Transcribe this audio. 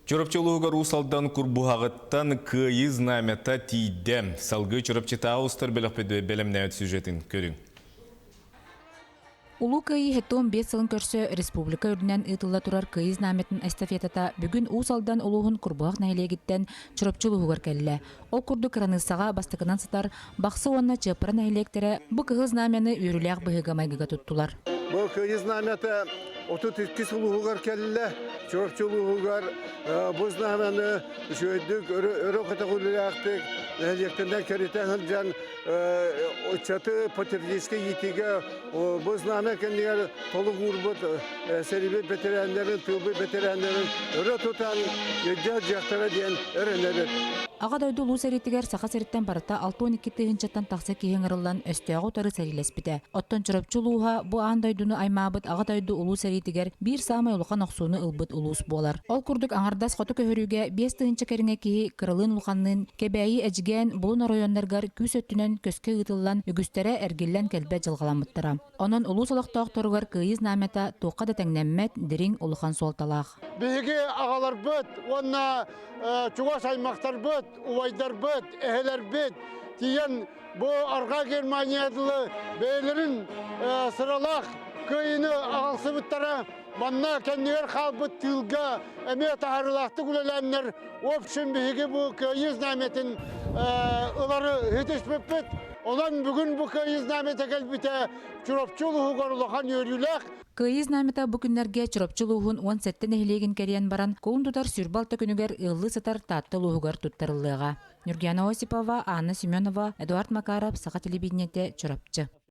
Чурапчы улууһугар Уус Алдан Курбуһаҕыттан Кыайыы знамята тиийдэ. Салгыы Чурапчытааҕы устар бөлөхпүт бэлэмнээбит сюжетин көрүҥ. Улуу Кыайыы 75 сылын көрсө республика үрдүнэн ыытылла турар Кыайыы знамятын эстафетата бүгүн Уус Алдан улууһун Курбуһах нэһилиэгиттэн Чурапчы улууһугар кэллэ. Ол курдук кыраныыссаҕа бастакынан сытар Бахсы уонна Чыаппара нэһилиэктэрэ бу кыһыл знамяны үөрүүлээх быһыыга-майгыга туттулар. Бу Кыайыы знамята 32 улууһугар кэллэ. Чурапчы улууһугар бу знамяны үчүгэйдик өрө көтөҕүллээхтик нэһилиэктэринэн кэритэ сылдьан ыччаты патриотическай иитиигэ бу знамя кэннигэр толук уурбут сэриибит бэтэрээннэрин, тыылбыт бэтэрээннэрин өрө тутан илдьэ сылдьыахтара диэн эрэнэбит. Аҕа дойду Улуу сэриитигэр Саха сириттэн барыта 62 тыһыынчаттан тахса киһи ыҥырыллан өстөөҕү утары сэриилэспитэ. Оттон Чурапчы улууһа бу аан дойдуну аймаабыт Аҕа дойду Улуу сэриитигэр биир саамай улахан охсууну ылбыт улуус буолар. Ол курдук аҥардас хоту көһөрүүгэ 5 тыһыынча кэриҥэ киһи кыралыын-улаханныын Кэбээйи, Эдьигээн, Булун оройуоннарыгар күүс өттүнэн көскө ыытыллан үгүстэрэ эргиллэн кэлбэт дьылҕаламмыттара. Онон улуус олохтоохторугар Кыайыы знамята туохха да тэҥнэммэт дириҥ улахан суолталаах. Биһиги аҕаларбыт уонна чугас аймахтарбыт, убайдарбыт, эһэлэрбит тиийэн бу Арҕаа Германия дылы бэйэлэрин сыралаах кыайыыны аҕалсыбыттара. Манна кэннигэр хаалбыт тыылга эмиэ таһаарыылаахтык үлэлээннэр, в общем, биһиги бу Кыайыы знамятын ылары ситиспиппит. Онон бүгүн бу Кыайыы знамята кэлбитэ Чурапчы улууһугар улахан үөрүүлээх. Кыайыы знамята бу күннэргэ Чурапчы улууһун 17 нэһилиэгин кэрийэн баран, кулун тутар 26 күнүгэр ыаллыы сытар Таатта улууһугар туттарыллыаҕа. Нюргиана Осипова, Анна Семенова, Эдуард Макаров, Саха телевидениетэ, Чурапчы.